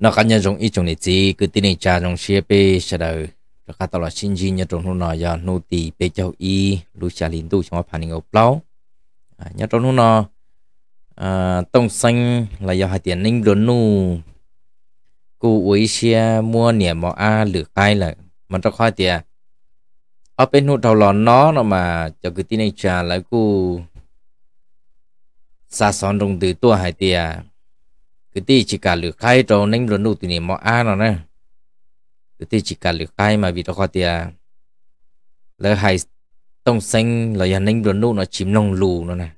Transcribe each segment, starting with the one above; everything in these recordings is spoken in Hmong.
Noj qab nyob zoo ib tsoom niam txiv kwv tij neej tsa, zoo siab peb sawv daws rov qab tau los sib ntsib nyob rau hnub no yog hnub tim peb caug ib lub xya hli ntuj xyoo ob phav nees nkaum plaub. Nyob rau hnub no Tooj Xeeb los yog hais tias Neeb Nplua Nuj kuj ua ib siab muab niam mos ab lwm qaib lawm, mas rau qhov tias ob peb hnub dhau los no no mas cov kwv tij neej tsa lawv kuj xa xov nroo ntws tuaj hais tias kwv tij tsis kam lwm qaib rau Neeb Nplua Nuj tus niam mos ab no na. Kwv tij tsis kam lwm qaib mas vim rau qhov tias lawv hais Tooj Xeeb los yog Neeb Nplua Nuj no tsis mloog lus no na.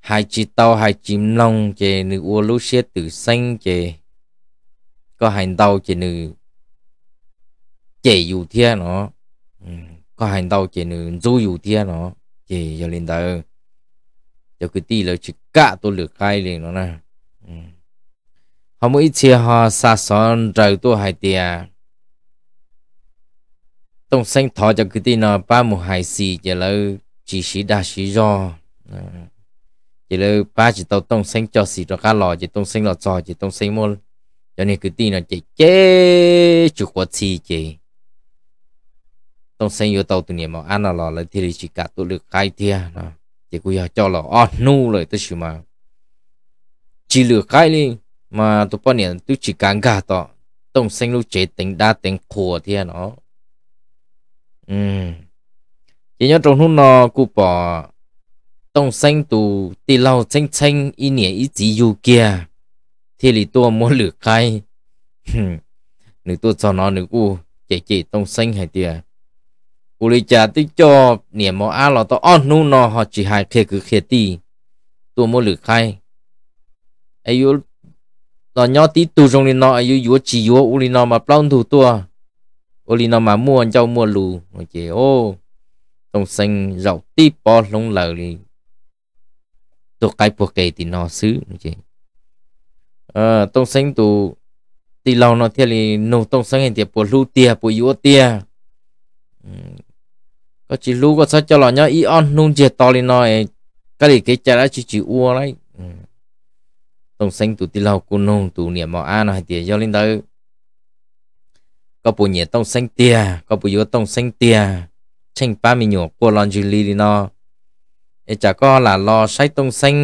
Hais tsis tau hais tsis mloog ces nws ua lub siab twm xeeb ces koj hais ntau ces nws cem yus thiab no, koj hais ntau ces nws ntxub yus thiab no. Ces yog li ntawd cov kwv tij lawv tsis kam tuaj lwm qaib li no na. Ho muaj ib txhia ho xa xov nraws tuaj hais tias Tooj Xeeb thov cov kwv tij no pab mus hais xis ces lawv tsis siv dag siv zog, ces lawv pab tsis tau Tooj Xeeb coj xis rov qab los ces Tooj Xeeb los txog ces Tooj Xeeb muab cov niag kwv tij no cem cem tsw quav txhi ces Tooj Xeeb yuav tau tus niam mos ab no los lawv thiaj li tsis kam tuaj lwm qaib thiab no. Ces kuj yog coj los ob hnub lawm tab sis mas tsis lwm qaib li, mas tus poj niam twb tsis kav nkag tom Tooj Xeeb lub tsev teev dab teev qhua thiab no. Ces nyob rau hnub no kuj pom Tooj Xeeb tus tij laug txheeb txheeb ib niam ib txiv yug kiag thiaj li tuaj muab lwm qaib. Nws tuaj txog no nws kuj cem cem Tooj Xeeb hais tias ua li cas twb coj niam mos ab los tau ob hnub no ho tsis hais qhia kwv qhia tij, tuaj muab lwm qaib. Es yuav los nyob tib tug zoo li no es yuav yuav tsis yuav ua li no mas plaub ntug tuaj, ua li no mas muaj ncauj muaj lus no ces Tooj Xeeb zaum tib pob hloov lawm li tus qaib puag qe tim no xwb. Tooj Xeeb tus tij laug no thiaj li nug Tooj Xeeb hais tias puas hlub tiag puas yuav tiag, koj tsis hlub koj txhob coj los nyob ib ob hnub ntsiag to li no, kab li kev cai dab tsi tsis ua lauj. Tooj Xeeb tus tij laug kuj nug tus niam mos ab no hais tias yog li ntawd koj puas nyiam Tooj Xeeb tiag, koj puas yuav Tooj Xeeb tiag, tsheej pab me nyuam quaj los ntsws li li no, es tsam koj lam los saib Tooj Xeeb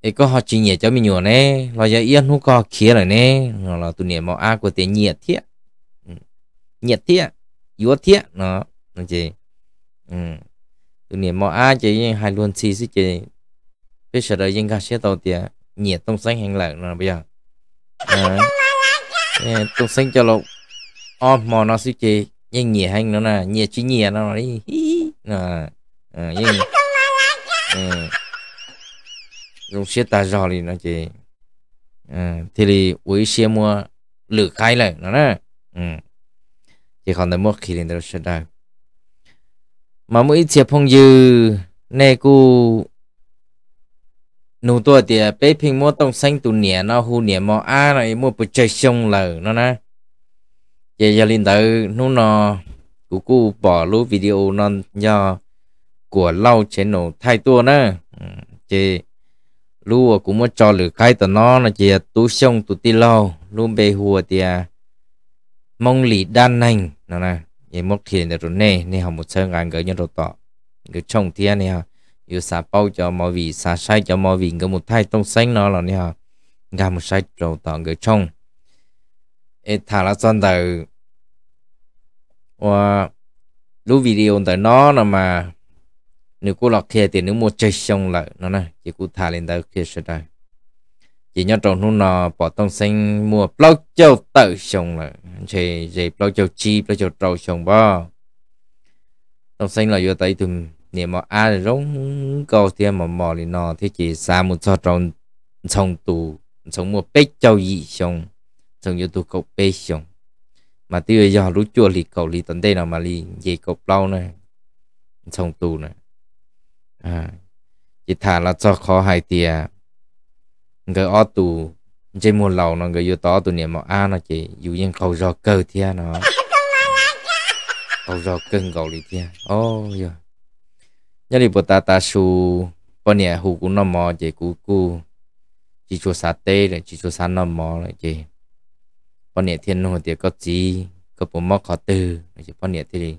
es koj ho tsis nyiam cov me nyuam ne, los yog ib ob hnub koj ho khiav lawm ne? No los tus niam mos ab kuj tias nyiam thiab, nyiam thiab, yuav thiab no. Ces tus niam mos ab ces yeej hais luag ntxhi xwb ces peb sawv daws yeej nkag siab tau tias nyiam Tooj Xeeb heev lawm no yog. Tooj Xeeb coj los ob hmo no xwb ces yeej nyiam heev no na, nyiam tsis nyiam no yeej zoo siab tag zog li no ces thiaj li ua ib siab muab lwm qaib lawm no na. Ces qhov ntawd muab qhia li ntawd rau sawv daws. Mas muaj ib txhia phooj ywg nej kuj nug tuaj tias peb pheej muab Tooj Xeeb tus niam no hu niam mos ab no muaj pes tsawg xyoo lawm no na. Ces yog li ntawd hnub no kuv kuj pom lub video no yog Kuam Lauj channel thaij tuaj na. Ces lub uas kuv muab tso lwm qaib tom no no ces yog Tub Xyooj tus tij laug lub npe hu tias Hmoob Lis Dab Neeg no. Es muab qhia li ntawd rau nej, nej ho mus txhawb nqa nkawd nyob rau tom nkawd tshooj thiab nej yuav xav paub cov movie, xav saib cov movie nkawd mus thaij Tooj Xeeb no los nej ho nkag mus saib rau tom nkawd tshooj. Es tham los txog ntawm ua lub video ntawm no no mas nws kuj los qhia tias nws muaj tsawg xyoo lawm no na, ces kuv tham li ntawd qhia sawv daws. Ces nyob rau hnub no pom Tooj Xeeb muaj plaub caug tawm xyoo lawm, ntshe ze plaub caug tsib plaub caug rau xyoo npab. Tooj Xeeb los yuav tau ib tug niam mos ab zoo nkauj thiab mos mos li no thiab ces xav mus txog rau Ntxhoo tus, Ntxhoo muaj peb caug yim xyoo, Ntxhoo yuav tug kaum peb xyoo, mas twb yuav yog lub cuaj hli kaum hli tom ntej no mam li nce kaum plaub na, Ntxhoo tus na. Ces tham los txog qhov hais tias nkawd ob tus ntsej muag laus no nkawd yuav tau ob tus niam mos ab no ces yus yeej qaug zog kawg thiab no, qaug zog kawg nkaus li thiab. Yog, nyob li puas tas tav su poj niam hu kuv noj mov ces kuv kuj tsis tshua xav teb lawm, tsis tshua xav noj mov lawm ces poj niam thiaj nug tias, Koj txiv, koj puas mob qhov twg? No ces poj niam thiaj li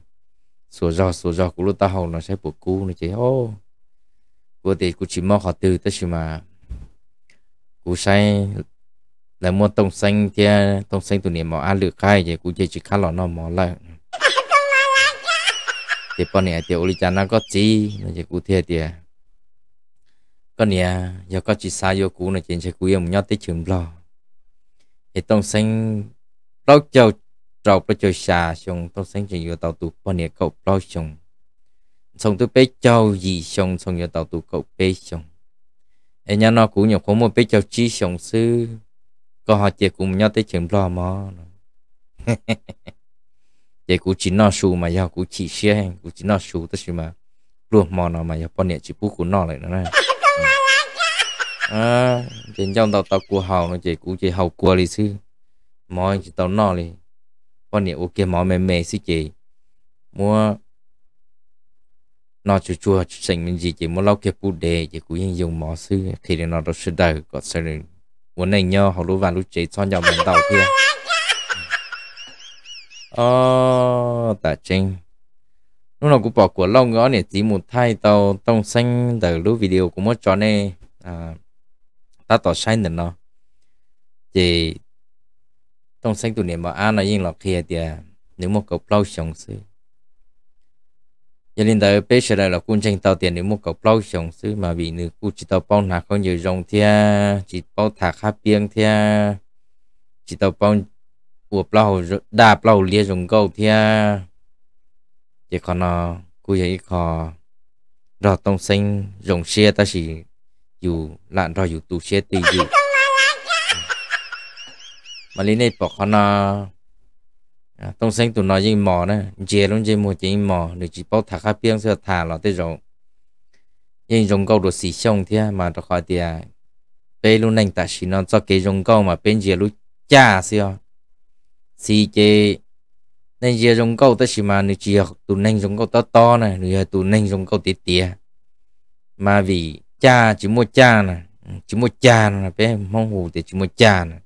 xuas zog xuas zog kuv lub taub hau no saib puas kub no ces kuv tias, Kuv tsis mob qhov twg, tab sis mas kuv saib lawv muab Tooj Xeeb thiab Tooj Xeeb tus niam mos ab lwm qaib ces kuv cia tsis khab los noj mov lawm. Ces poj niam tias, Ua li cas no koj txiv? No ces kuv thiaj tias, Koj niam, yog koj tsis xav yuav kuv no ces ntshe kuv yuav mus nyob teb chaws Nplog. Es Tooj Xeeb plaub caug rau plaub caug xya xyoo, Tooj Xeeb tseem yuav tau tus poj niam kaum plaub xyoo. Ntxhoo twb peb caug yim xyoo, Ntxhoo yuav tau tus kaum peb xyoo. Es nyob no kuv nyuam qhuav muaj peb caug tsib xyoo xwb, koj ho cia kuv mus nyob teb chaws Nplog mog no. Ces kuv tsis noj su mas yog kuv chim siab, kuv tsis noj su, tab sis mas pluag hmo no mas yog poj niam tsis pub kuv noj lawm no. Ces ncauj ntau tau kua haus no ces kuv ces haus kua li xwb, mov tsis tau noj li. Poj niam ua kiag mov me me xwb ces muab noj tsuag tsuag seem me ntsis ces muab laub kiag pub dev ces kuv yeej yoo mov xwb. Qhia li no rau sawv daws kom sawv daws ua neej nyob hauv lub vaj lub tsev txhob ncauj ntau thiab. Tam tseeb, hnub no kuv pom Kuam Lauj nkawd ob niam txiv mus thaij tau Tooj Xeeb ntawm lub video kuv muab tso nej tab tom saib ntawm no, ces Tooj Xeeb tus niam mos ab no yeej los qhia tias nws muaj kaum plaub xyoos xwb. Yog li ntawd peb sawv daws los kuj ntseeg tau tias nws muaj kaum plaub xyoos xwb, mas vim nws kuj tsis tau paub hnav khaub ncaws zoo thiab tsis paub tham qhab piab thiab tsis tau paub ua plaub hau, daj plaub hau liab zoo nkauj thiab. Ces qhov no kuj yog ib qho nrog Tooj Xeeb zoo siab tab sis yus lam nrog yus tu siab twj ywm. Mas li nej pom qhov no, Tooj Xeeb tus no yeej mos na, ntsia lub ntsej muag ces yeej mos, nws tsis paub tham qhab piab xwb, tham los tej zaum yeej zoo nkauj dua Xis Xyooj thiab, mas rau qhov tias peb lub neej tam sim no txoj kev zoo nkauj mas peb ntsia lub caj xwb os. Xis ces nej ntsia zoo nkauj tab sis mas nws tsis yog tus neeg zoo nkauj tob tob na, nws yog tus neeg zoo nkauj tiav tiav. Mas vim caj tsis muaj caj na, tsis muaj cag no, peb Hmoob hu tias tsis muaj cag na,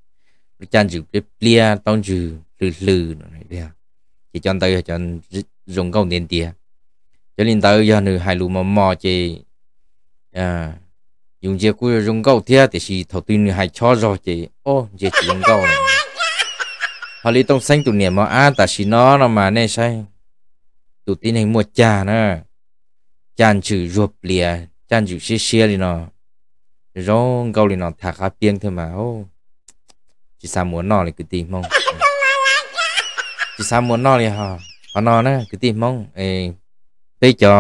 lub caj ntswg pliab pliab, taub ntswg hlw hlw no, ces cov ntawd yog cov zoo nkauj ntiav ntiav. Cov li ntawd yog nws hais lus mos mos ces yus ntsia kuj zoo nkauj thiab, tiam sis thaum twg nws hais chob zog ces ntsia tsis zoo nkauj. Ho li Tooj Xeeb tus niam mos ab tam sim no no mas nej saib, tus tib neeg muaj cag na, caj ntswg zuag plias, caj ntswg siab siab li no, zoo nkauj li no, tham qhab piab thiab mas tsis xav mus ua noj li kwv tij Hmoob. Tsis xav mus ua noj li ho. Qhov no na kwv tij Hmoob, peb cov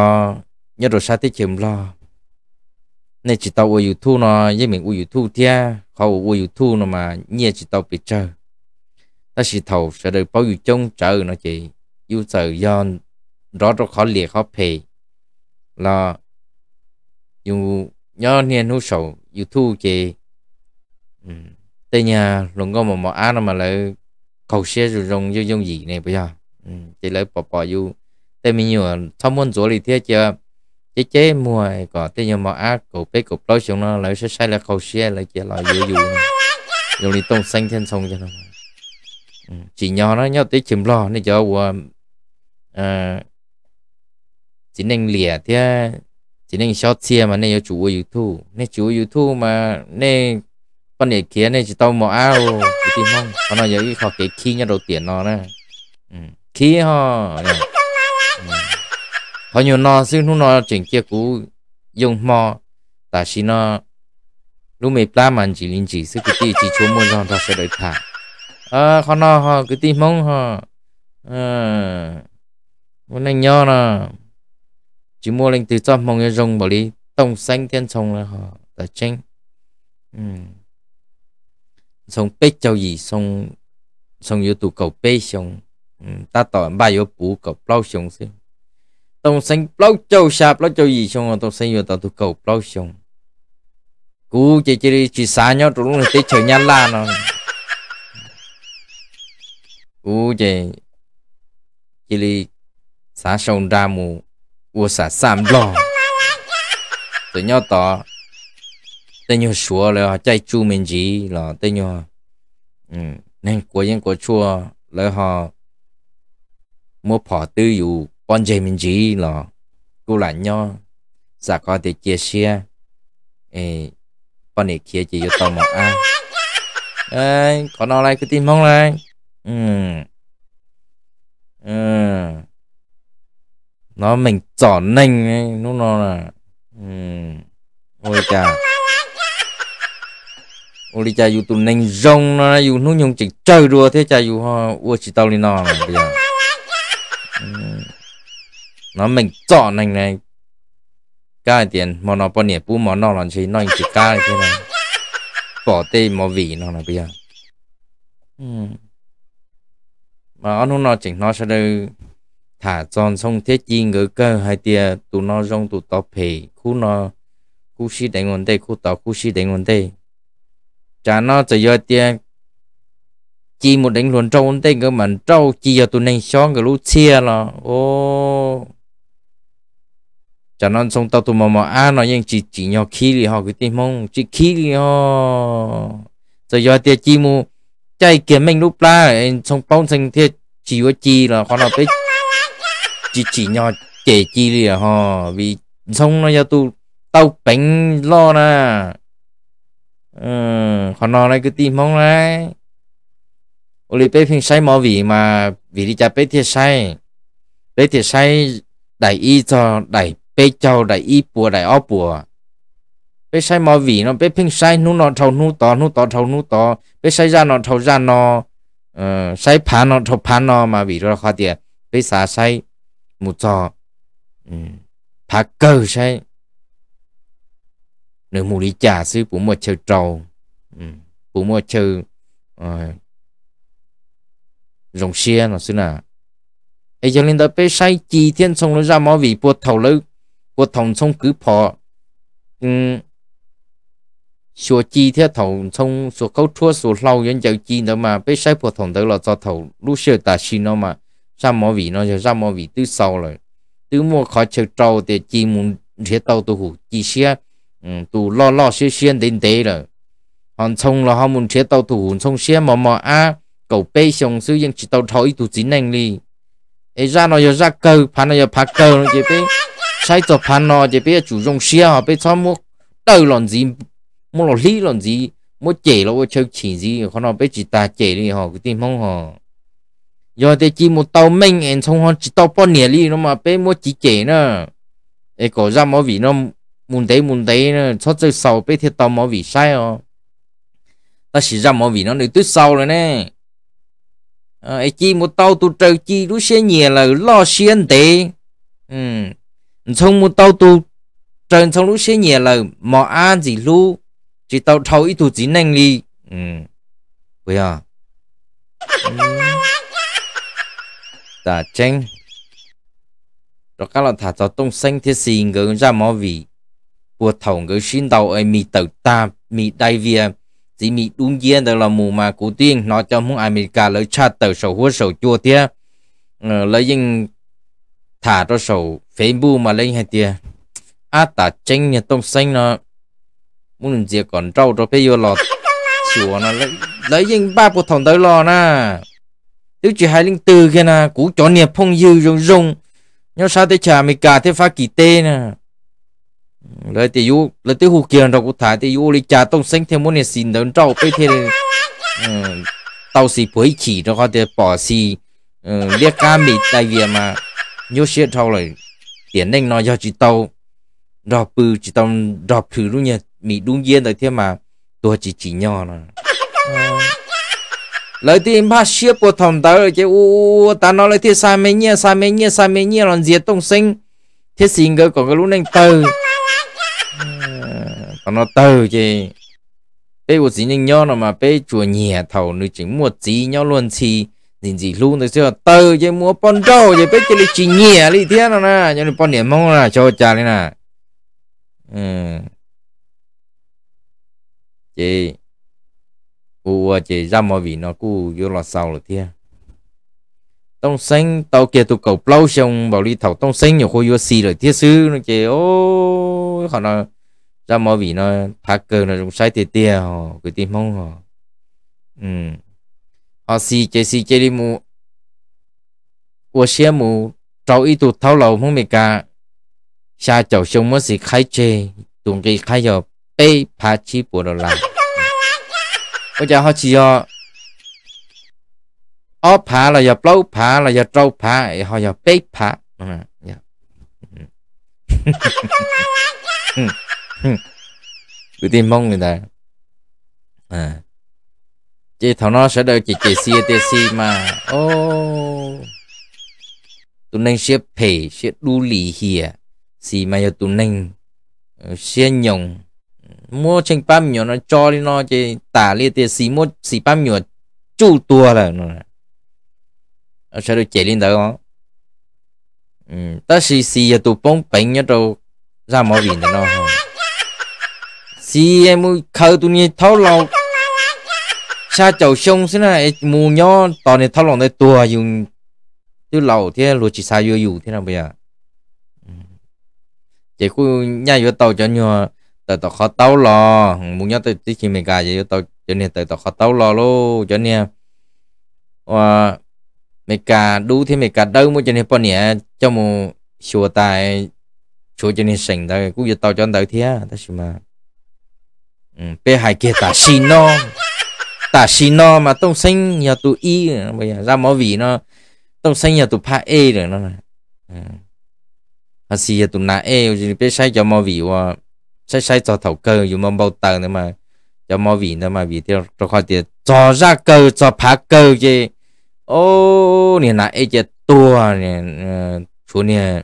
nyob rau sab teb chaws Nplog, nej tsis tau ua YouTube no yeej meem ua YouTube thiab, qhov uas ua YouTube no mas nyiaj tsis tau pes tsawg. Tab sis thaum sawv daws paub yus coob tsawv no ces yus txawm yog nrov rau qhov liam qhov phem los yus nyob niaj hnub saum YouTube ces tej nyuag hluas nkauj mos mos ab no mas lawv qaug siab zoo zoo yooj yooj yim ne puas yog? Ces lawv pom pom yus tej me nyuam txhob muab ntxuav li thiab, cia ceb ceb muag kom tej nyuag mos ab kaum peb kaum plaub xyoo no lawv saib saib lawv qaug siab lawv cia los yuav yus. Zoo li Tooj Xeeb thiab Ntxhoo no, tsim nyog na nyob teb chaws Nplog nej cov uas txiv neej liam thiab txiv neej xyob txhiaj mas nej yuav tsum ua YouTube. Nej tsis ua YouTube mas nej poj niam khiav nej tsis tau mos ab. Kwv tij Hmoob, qhov no yog ib qho kev khib nyob rau tiam no na. Khib ho. Qhov nyuag no xwb hnub no tseem cia kuv yoo hmo, tam sim no lub me plab mas ntsim li ntsim xwb kwv tij, tsis tshua muaj zog nrog sawv daws tham. Qhov no ho kwv tij Hmoob ho, ua neej nyob no tsis muaj leej twg txoj hmoo yuav zoo npaum li Tooj Xeeb thiab Ntxhoo lawm ho, tam tseeb. Ntxhoo peb caug yim, Ntxhoo yuav tus kaum peb xyoo, tab tom npaj yuav puv kaum plaub xyoo xwb. Tooj Xeeb plaub caug xya plaub caug yim xyoo, Tooj Xeeb yuav tau tus kaum plaub xyoo. Kuv ces cia li tsis xav nyob rau lub teb chaws Nyab Laj no. Kuv ces cia li xav sau nra mus ua xam xaj Nplog, txawm nyob tod tej nyuag Suav lawv ho caij tsuj me ntsis los tej nyuag neeg quav yeeb quav tshuaj lawv ho muab phom twb yus pob ntseg me ntsis los kuj lam nyob, xam qhov tias cia siab, poj niam khiav ces yuav tau mos ab. Qhov no lawm kwv tij Hmoob lawm, hnov meem txom neeg hnub no. Ua li cas, ua li cas yus tus neeg zoo no yus hnub nyoog tseem tsawg dua thiab cas yus ua tsis tau li no? Hnov meem txom neeg na. Kab hais tias hmo no poj niam pub mov noj los ntshe noj yeej tsis qab li thiab, pom tej movie no no puas yog? Mas ob hnub no tseem hnov sawv daws tham txog Ntxhoo thiab Ci nkawd kawg hais tias tus no zoo tus tod phem, khub no khub sib deev ua ntej, khub tod khub sib deev ua ntej. Tsam no txawm yog tias Ci mus deev hluas nraug ua ntej nkawd mam nrauj, Ci yog tus neeg xyob nkawd lub txhiaj los, tsam no Ntxhoo tau tus mos mos ab no yeej tsis tsim nyog khib li ho kwv tij Hmoob, tsis khib li ho. Txawm yog tias Ci mus caij kiag Meej lub plab, Ntxhoo paub Ntxhoo thiaj tsis yuav Ci los qhov no peb tsis tsim nyog cem Ci li ho, vim Ntxhoo no yog tus tau peev loj na. Qhov no na kwv tij Hmoob na, ua li peb pheej saib movie mas vim li cas peb thiaj saib, peb thiaj saib daim ib txog daim peb caug, daim ib puas, daim ob puas. Peb saib movie no peb pheej saib hnub no dhau hnub tod, hnub tod dhau hnub tod, peb saib zaj no dhau zaj no, saib phav no dhau phav no mas vim rau qhov tias peb xav saib mus txog phav kawg saib nws mus li cas xwb, puas muaj chaw rau, puas muaj chaw zoo siab no xwb na. Es yog li ntawd peb saib Ci thiab Ntxhoo lawv zaj movie puag thaum lawv, puag thaum Ntxhoo kwv phom xyuas Ci thiab thaum Ntxhoo xuas khaub rhuab xuas hlau yuav ncaws Ci ntawd mas peb saib puag thaum ntawd los txog thaum lub sij hawm tam sim no mas zaj movie no yog zaj movie twb xaus lawm, twb muaj qhov chaw rau tias Ci mus nrhiav tau tus hum Ci siab, tus loj loj siab siab ntev ntev lawm. Ho Ntxhoo los ho mus nrhiav tau tus hum Ntxhoo siab mos mos ab kaum peb xyoo xwb yeej tsis tau dhau ib tug txiv neej li. Es zaj no yog zaj kawg, phav no yog phav kawg no ces peb saib txog phav no ces peb yuav tsum zoo siab ho peb txhob muab dawj los ntxiv, muab los hlib los ntxiv, muab cem los ua chaw chim ntxiv, qhov no peb tsis tas cem li ho kwv tij Hmoob ho. Yog tias Ci mus tau Meej es Ntxhoo ho tsis tau poj niam li no mas peb muab Ci cem na. Es kom zaj movie no mus ntev mus ntev na, txhob txawj xaus peb thiaj tau movie saib os. Tab sis zaj movie no nws twb xaus lawm ne. Es Ci mus tau tus raws Ci lub siab nyiam lawm loj siab ntev. Ntxhoo mus tau tus raws Ntxhoo lub siab nyiam lawm mos ab ntxim hlub, tsis tau dhau ib tug txiv neej li. Puas yog? Tas tseeb. Rov qab los tham txog Tooj Xeeb thiab Xis nkawd zaj movie puag thaum nkawd sib ntaus es mis tawm tag, mis dai vias, txiv mis dub nciab ntawd los mus mas kuv twb yeej hnov cov Hmoob Amelikas lawv tshaj tawm saum huab saum cua thiab lawv yeej tham rau saum Facebook mas lawv yeej hais tias, ab, tas tseeb niag Tooj Xeeb no, muab nws ntxias kom nrauj rau peb yuav los xyuas no. Lawv yeej npaj puag thaum ntawd los na. Twb tsis hais leej twg kiag na, kuv cov niag phooj ywg zoo zoo nyob sab teb chaws Amelikas thiab Fab Kis teb na, lawv tias, lawv twb hu kiag nrog kuv tham tias yuav ua li cas Tooj Xeeb thiaj muab niag Xis ntawd nrauj peb thiaj tau Xis puag ib chim, rau qhov tias pom Xis liab qab mis dai vias mas nyuaj siab dhau lawm. Tiam neej no yog tsis tau nrog pw, tsis tau nrog plhws lub niag mis dub nciab ntawd thiab mas tuag tsis tsim nyog no. Lawv twb npaj siab puag thaum ntawd ces ua ua tas no lawv thiaj xa me nyiaj xa me nyiaj xa me nyiaj los ntxias Tooj Xeeb thiab Xis nkawd kom nkawd lub neej tawg. Thaum no tawg ces peb ua txiv neej nyob no mas peb tsuas nyiam thaum nws tseem muaj txiv nyob luag ntxhi ntxim ntxim hlub ntawd xwb. Tawg ces mus ua poj nrauj ces peb cia li tsis nyiam li thiab no na, yog nws poj niam Hmoob na xyov ua cas li na. Ces ua ua ces zaj movie no kuj yuav los xaus lawm thiab. Tooj Xeeb tau kiag tus kaum plaub xyoo npaum li thaum Tooj Xeeb nyuam qhuav yuav Xis lawm thiab xwb no ces, qhov no Zaj movie no phav kawg no zoo saib tiag tiag os kwv tij Hmoob os. Ho Xis ces Xis cia li mus ua siab mus rau ib tug thaub laus Hmoob Meskas xya caum xyoo muab Xis qhaib tseg, tus nqi qhaib yog peb phav tsib puas dollar. Ua cas ho tsis yog ob phav los yog plaub phav los yog rau phav es ho yog peb phav? Kwv tij Hmoob li ntawd. Ces thaum no sawv daws cem cem Xis tias Xis mas, o, tus neeg siab phem siab dub lim hiam, Xis mas yog tus neeg siab nyoos, muab Tsheej pab me nyuam no tso li no ces tas li tias Xis muab Xis pab me nyuam tsuj tuag lawm no. Sawv daws cem li ntawd os. Tab sis Xis yog tus poob peev nyob rau zaj movie ntawm no. Xis mus khaws tus niag thaub laus xya caum xyoo xwb na, mus nyob tos niag thaub laus ntawd tuag, yus twb laus thiab luag tsis xav yuav yus thiab no puas yog? Ces kuj nyaj yuav tau cov nyuag tawm tom qhov taub los, mus nyob teb chaws Amelikas ces yuav tau cov niag tawm tom qhov taub los lauj, cov niag ua Amelikas dub thiab Amelikas dawb muab cov niag poj niam coj mus xyuas tas, tshuav cov niag seem ntawd kuj yuav tau cov ntawd thiab tab sis mas peb hais kiag tam sim no, tam sim no mas Tooj Xeeb yog tus ib, zaj movie no Tooj Xeeb yog tus phab ej lawm no. Ho Xis yog tus nas ej, peb saib cov movie uas saib saib txog thaum kawg yus npau npau taws ntawd mas, cov movie ntawd mas vim rau qhov tias txog zaj kawg txog phav kawg ces, o, niag nas ej ces tuag, tshuav niag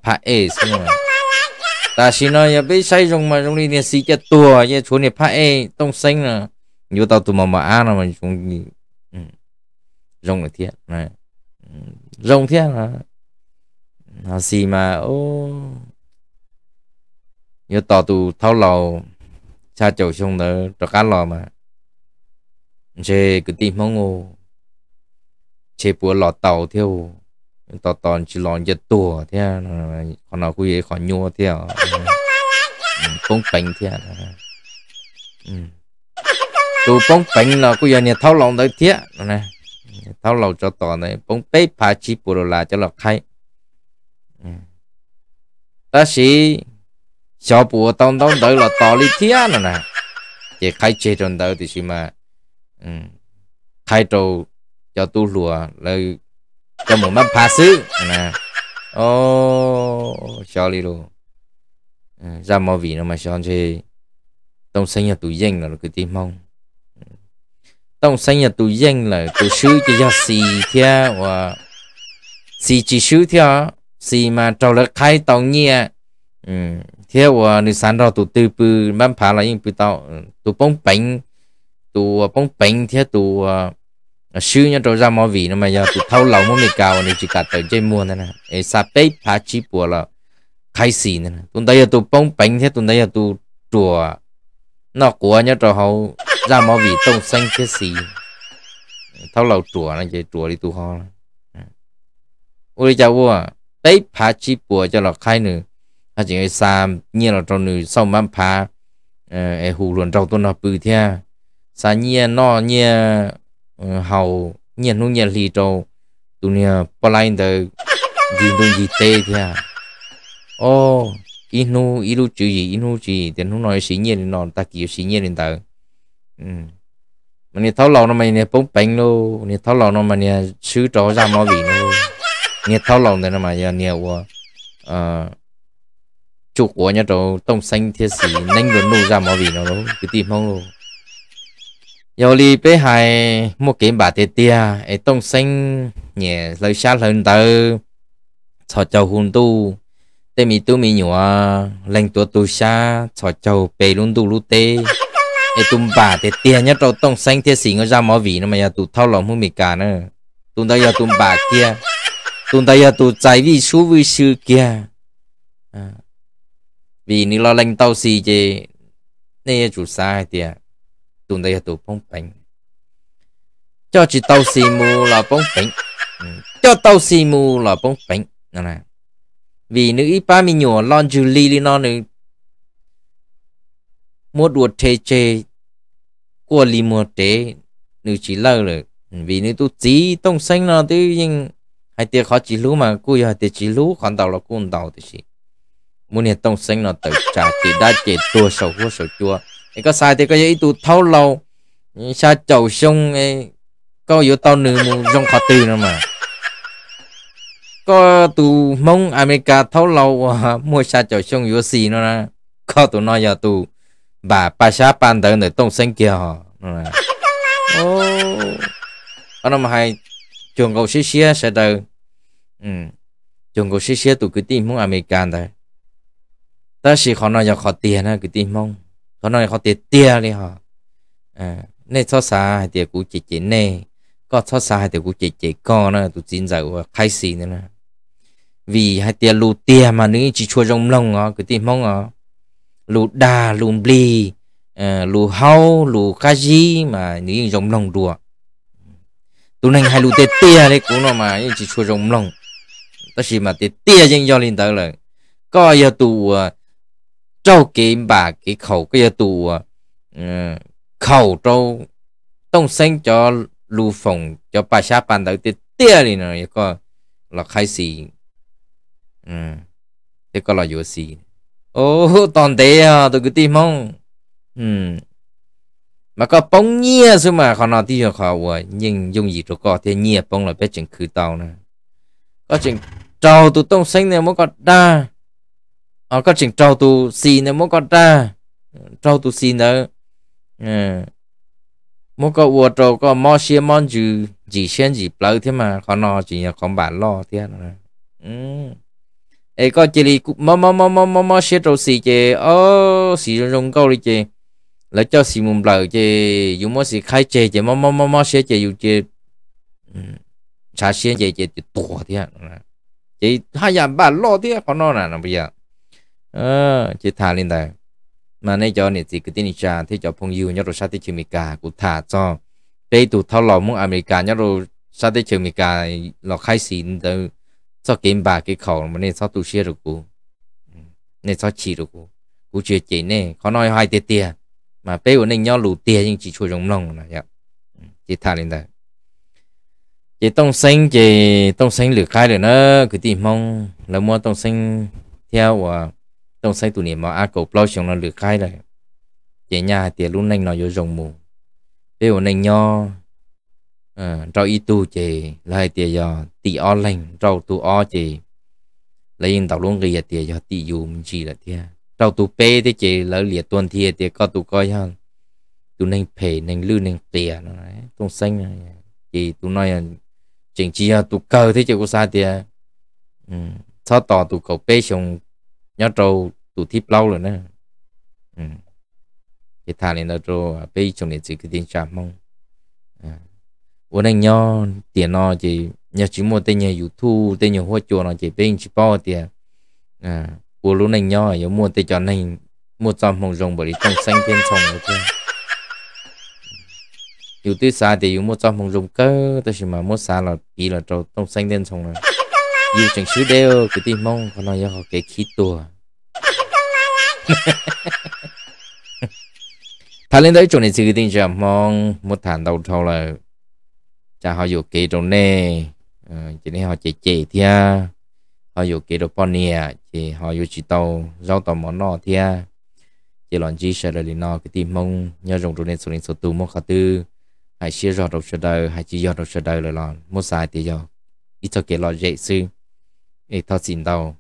phab ej xwb. Tam sim no yog peb saib zoo mas zoo li niag Xis ces tuag ces tshuav niag phab ej Tooj Xeeb no, yuav tau tus mos mos ab no zoo thiab, zoo thiab. Ho Xis mas yuav tos tus thaub laus xya caum xyoo ntawd rov qab los mas ntshe kwv tij Hmoob, ntshe puas los tau thiab, tos tos tsis los ncav tuag thiab. Qhov no kuj yog ib qhov nyuaj thiab, poob peev thiab. Tus poob peev los kuj yog niag thaub laus ntawd thiab. Thaub laus tsov tom ntawd poob peb phav tsib puas dollar coj los qhaib. Tab sis xyov puas ua tau ntaub ntawv los tos li thiab no na. Ces qhaib tseg rau ntawd tiam sis mas qhaib rau cov tub hluas lawv coj mus mab phav xwb. Xyov li lus, zaj movie no mas xyov ntshe Tooj Xeeb yog tus yeej lawm kwv tij Hmoob. Tooj Xeeb yog tus yeej lawm, tus swb ces yog Xis thiab uas Xis tsis swb thiab. Xis mas raug lawv qhaib tau nyiaj thiab uas nws xav nrog tus twg pw mab phav los yeej pw tau. Tus poob peev, tus uas poob peev thiab tus uas swb nyob rau zaj movie no mas yog tus thaub laus Hmoob Amelikas uas nws tsis kam tawm ntsej muag ntag na, es xa peb phav tsib puas los qhaib Xis ntag. Tus ntawd yog tus poob peev thiab tus ntawd yog tus ruam noj quav nyob rau hauv zaj movie Tooj Xeeb thiab Xis. Thaub laus ruam no ces ruam li tus ho. Ua li cas ua, peb phav tsib puas coj los qhaib nws, ho tseem xa nyiaj los rau nws xauj mab phav, es hu hluas nraug tuaj nrog pw thiab, xa nyiaj noj nyiaj haus, nyiaj hnub nyiaj hli rau tus niag poj laib ntawd ncig ntuj ncig teb thiab. O, ib hnub ib lub tswv yim, ib hnub tswv yim tias hnub no yuav siv nyiaj li no, tag kis yuav siv nyiaj li ntawd. Mas niag thaub laus no mas niag poob peev lauj, niag thaub laus no mas niag swb rau zaj movie no. Niag thaub laus ntawd no mas yog niag uas tsuj quav nyob rau Tooj Xeeb thiab Xis neeb nrua nuj zaj movie no lauj kwv tij Hmoob lauj. Yog li peb hais muaj kev npam tiag tiag es Tooj Xeeb niam hlawv xyab hlawv ntawv, txhos caug hu ntuj, tej me tub me nyuam leeg tuav tus xyab txhos caug pe lub ntuj lub teb. Es tus npam tiag tiag nyob rau Tooj Xeeb thiab Xis nkawd zaj movie no mas yog tus thaub laus Hmoob Amelikas na. Tus ntawd yog tus npam kiag, tus ntawd yog tus txais vij sub vij sw kiag. Vim nws los lees tau Xis ces nej yuav tsum xav hais tias tus ntawd yog tus poob peev. Coj tsis tau Xis mus los poob peev, coj tau Xis mus los poob peev. Vim nws ib pab me nyuam loj ntswg li li no nws muab dua rhe tseg quaj li muag rev, nws tsis lawj lawm. Vim nws tus txiv Tooj Xeeb no twb yeej hais tias qhov tsis hlub mas kuj yog hais tias tsis hlub, qhov ntaus los kuj ntaus tiam sis muab niag Tooj Xeeb no tawm tsam ces dab ces tuag saum huab saum cua. Es koj xav tias koj yog ib tug thaub laus xya caum xyoo, koj yuav tau nws mus zoo qhov twg no mas? Koj tus Hmoob Amelikas thaub laus uas muaj xya caum xyoo yuav xis no na, koj tus no yog tus npam pa xyab pa ntawv ntawm Tooj Xeeb kiag os. Qhov no mas hais cuag nkaus siab siab sawv daws, cuag nkaus siab siab tus kwv tij Hmoob Amelikas ntawd. Tab sis qhov no yog qhov tiag na kwv tij Hmoob, qhov no yog qhov tiag tiag li hos. Nej txhob xav hais tias kuv cem cem nej, koj txhob xav hais tias kuv cem cem koj na tus txiv ntxawm uas qhaib xis ntawd na. Vim hais tias lus tiag mas nws yeej tsis tshua zoo mloog os kwv tij Hmoob os. Lus dag lus nplig, lus haub lus qab zib mas nws yeej zoo mloog dua. Tus neeg hais lus tiag tiag li kuv no mas yeej tsis tshua zoo mloog, tab sis mas tiag tiag yeej yog li ntawd lawm. Koj yog tus uas raug kev npam kev khaum, koj yog tus uas khaum rau Tooj Xeeb cov lus foom cov pa xyab pa ntawv tiag tiag li no, yog koj los qhaib xis thiab koj los yuav xis, tos ntev os tus kwv tij Hmoob. Mas koj poob nyiaj xwb mas qhov no twb yog qhov uas yeej yooj yim rau koj thiab, nyiaj poob los peb tseem khwv tau na. Koj tseem raug tus Tooj Xeeb ntawd muab koj dag, koj tseem raug tus xis ntawd muab koj dag, raug tus xis ntawd muab koj ua rau koj mob siab mob ntsws ntsim siab ntsim plawv thiab mas qhov no tseem yog qhov npam loj thiab no. Es koj cia li mob mob mob mob siab rau xis ces, o, xis zoo zoo nkauj li ces lawv coj xis mus nplawm ces yus muab xis qhaib tseg ces mob mob mob mob siab ces yus cia ntshav siab nce ces tuag thiab. Ces haj yam npam loj thiab qhov no na no puas yog? Ces tham li ntawd, mas nej cov niam txiv kwv tij neej tsa thiab cov phooj ywg nyob rau sab teb chaws Amelikas, kuv tham txog peb ib tug thaub laus Hmoob Amelikas nyob rau sab teb chaws Amelikas los qhaib xis ntawd txoj kev npam kev khaum mas nej txhob tu siab rau kuv, nej txhob chim rau kuv. Kuv tsis yog cem nej, qhov no yog hais tiag tiag, mas peb ua neej nyob lus tiag yeej tsis tshua zoo mloog no. Ces tham li ntawd, ces Tooj Xeeb ces Tooj Xeeb lwm qaib lawm na, kwv tij Hmoob, lawv muab Tooj Xeeb thiab uas Tooj Xeeb tus niam mos ab kaum plaub xyoo no lwm qaib lawm. Ces nyaj hais tias lub neej no yuav zoo mus, peb ua neej nyob nrauj ib tug ces lawv hais tias yog tim ob leeg, nrauj tus ob ces lawv yeej ntaus lub nqi hais tias yog tim yus me ntsis lawm thiab. Nrauj tus peb thiab ces lawv liam tua nthi tias koj tus ko yog tus neeg phem neeg lwj neeg qias no, Tooj Xeeb. Ces tus no tseem tsis yog tus kawg thiab ces kuv xav tias txhob tos tus kaum peb xyoo nyob rau tus thib plaub lawm na. Ces tham li ntawd rau peb ib tsoom niam txiv kwv tij neej tsa Hmoob. Ua neej nyob tiam no ces yog tsis muaj tej nyuag YouTube tej nyuag huab cua no ces peb yeej tsis paub tias ua lub neej nyob yuav muaj tej cov neeg muaj txoj hmoo zoo npaum li Tooj Xeeb thiab Ntxhoo lawm thiab. Yus twb xav tias yus muaj txoj hmoo zoo kawg tab sis mas muab xav los piv los rau Tooj Xeeb thiab Ntxhoo no, yus tseem swb deb kwv tij Hmoob, qhov no yog qhov kev khib tuag. Tham li ntawd ib tsoom niam txiv kwv tij neej tsa Hmoob, muab tham ntau dhau lawm, tsam ho yuam kev rau nej, ces nej ho cem cem thiab, ho yuam kev rau poj niam ces ho yuav tsis tau zaub tau mov noj thiab. Ces los ntsib sawv daws li no kwv tij Hmoob, nyob zoo rau nej txhua leej txhua tus, muab qhov twb hais siab zog rau sawv daws, hais tsis yog rau sawv daws lawm los muab xav hais tias yog ib txoj kev lom zem xwb. Es thov txim ntau.